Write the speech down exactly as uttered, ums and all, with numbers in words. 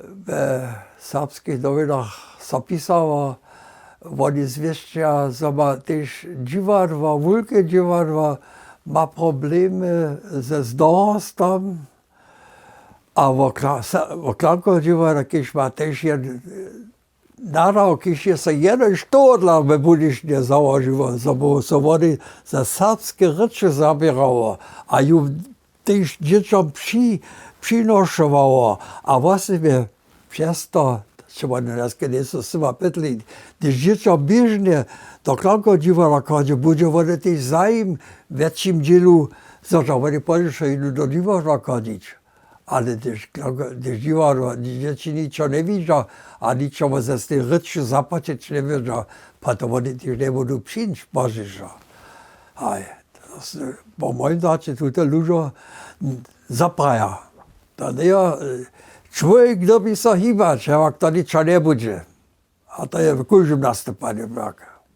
We serbskich nowinach so pisało, woni zwěsća, zo ma tež dźiwadło, wulke dźiwadło ma problemy ze zdorostom. A wo klankowe dźiwadło, kiž ma tež jedn nadawk, kiž je so jenož tohodla we budyšnje załožiło, zo by so woni za serbske rěče zaběrało a ju tež dźěćom přinošowało. A wosebje přez to, če wone njeske njejsu scyła pytli, hdyž dźěćo běžnje do klankowe dźiwadła chodźe, budźe wone tež zajim w wjetšim dźělu, zo wone pódźeša jenu do dźiwadła chodźić. Ale hdyž dźiwadło, dźěći ničo njewidźa a ničo z tej rěče zapłaćić njewědźa, potom wone tež njebudu přińć pozdźiša. Haj, po mojim daće tute ludźo zapraja. To njeje čłowjek, dyrbi so hibać, hewak to ničo njebudźe. A to je w kóždym nastupanju tak.